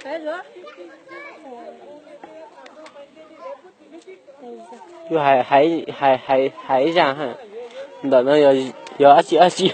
Hais, hais, hais, hais zaj ha. Ntawm no yog dab tsi dab tsi?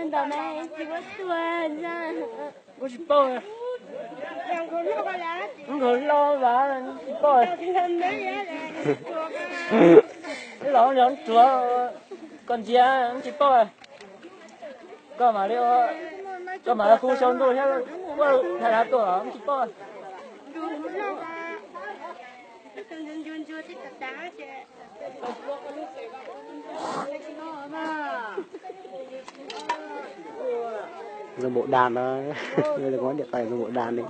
Ntawm no tsis muab tua. Kuv tsis paub. Nkhaus hlo vas tsis paub. Los nrog tsuav koj ntsia tsis paub. Koj mam li, koj mam li hu sau ntuj thiab ua thaij dav tuaj tsis paub. Zoo npaum dab na, muab niam tais zoo npaum dab li.